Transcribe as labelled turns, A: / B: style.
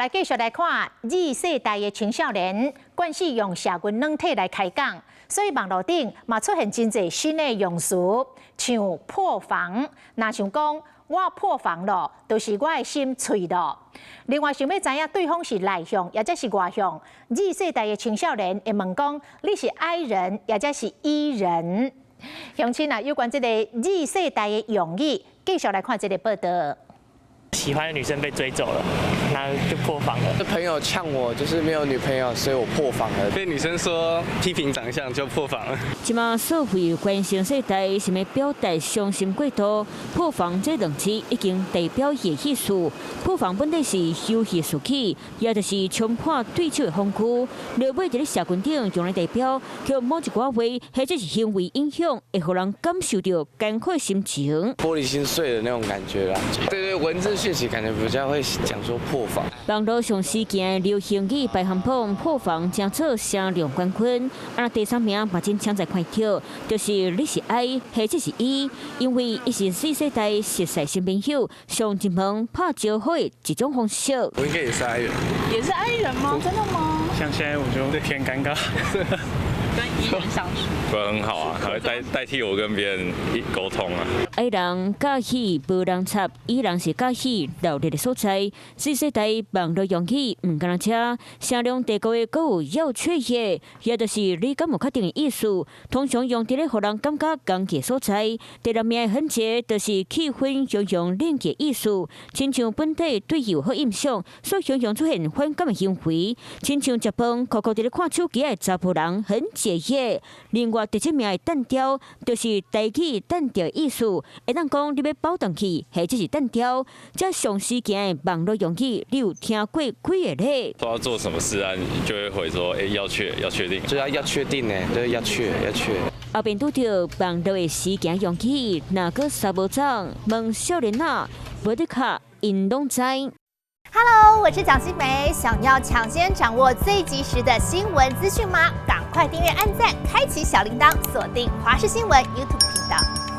A: 來繼續來看 Z 世代的青少年，慣勢用社群軟體來開講，所以網路頂嘛出現真濟新的用詞，像破防，若像講我破防囉，就是我的心碎囉。另外，想欲知影對方是內向，抑者是外向，Z 世代的青少年會問講你是 I 人，抑者是 E 人。鄉親啊，有關這个 Z 世代的用語，繼續來看這个報導。
B: 喜歡的女生被追走了，那就破防了。
C: 朋友嗆我，就是沒有女朋友，所以我破防了。
D: 被女生說批評長相就破防了。
E: 這馬社會關心世代，想欲表達傷心過度，破防這兩字已經代表伊的意思。破防本來是休閒時期，也就是衝破對手的防區。落尾佇咧社群頂用來代表，予某一寡話或者是行為影響，會予人感受著艱苦的心情。
C: 玻璃心碎的那種感覺啦。對對，文字訊息感覺比較會講說破防。
E: 網路上時行流行語排行榜，破防成做聲量冠軍。啊，第三名嘛真搶在看著，就是你是 I 或者是 E，因為伊是 Z 世代熟似新朋友，上一問拍招呼的一種方式。
D: 我應該也是 I 人。
F: 也是 I 人嗎？真的嗎？
B: 像現在我就偏尷尬。
F: 跟 E 人相處，
G: 會很好啊，還會代替我跟別人溝通啊。
E: I 人佮意無人插，E 人是佮意鬧熱的所在。Z 世代網路用語毋干焦這，聲量第五个閣有要確認，也就是你敢有確定的意思。通常用佇咧予人感覺尷尬所在。第六名的很濟，就是氣氛形容冷的意思，親像本地對有好印象，所以常常出現反感的行為，親像食飯，苦苦佇咧看手機的查埔人很濟耶。另外第七名的擲碉，就是台語擲著的意思，會當講你欲包轉去，或者是擲碉。這上時行的網路用語，你有聽過幾个咧？
G: 說要做什麼事啊，你就會回說，欸，要確定，
C: 就要確定呢，就是要確要確。
E: 後面拄著網路的時行用語，若閣捎無走，問少年仔，無得卡，𪜶攏知。
H: Hello，我是蔣新梅，想要搶先掌握最及時的新聞資訊嗎？趕快訂閱、按讚、開啟小鈴鐺，鎖定華視新聞 YouTube 頻道。